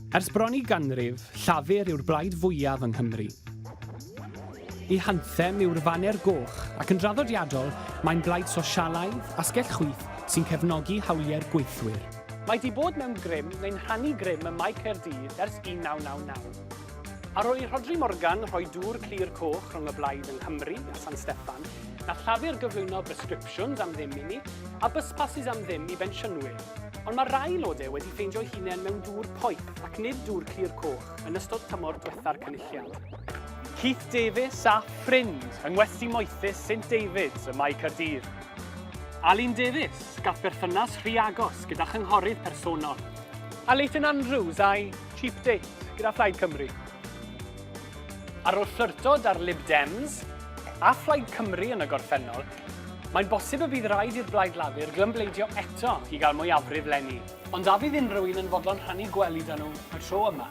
Ers bron i ganrif, Llafur yw'r blaid fwyaf yng Nghymru. Ei hanthem yw'r faner goch ac yn draddodiadol mae'n blaid sosialaidd, asgell chwith sy'n cefnogi hawliau'r gweithwyr. Mae 'di bod mewn grym neu'n rhannu grym ym Mae Caerdydd ers 1999. Ar ôl i Rhodri Morgan rhoi dŵr clir coch rhwng y blaid yng Nghymru a San Steffan, nath Llafur gyflwyno bresgripsiwns am ddim i ni a bus passes am ddim i bensiynwyr. Ond mae rai aelodau wedi ffeindio'u hunain mewn dŵr poeth ac nid dŵr clir coch yn ystod tymor dwetha'r Cynulliad. Keith Davies a ffrind yng ngwesty moethus St Davids ym Mae Caerdydd. Alun Davies, gath berthynas rhy agos gyda chynghorydd personol. A Leighton Andrews a'i cheap date gyda Phlaid Cymru. Ar ôl fflyrto 'da'r Lib Dems a Phlaid Cymru yn y gorffennol, mae'n bosib y bydd raid i'r Blaid Lafur glymbleidio eto i gael mwyafrif 'leni. Ond a fydd unrhyw un yn fodlon rhannu gwely 'da nhw y tro yma?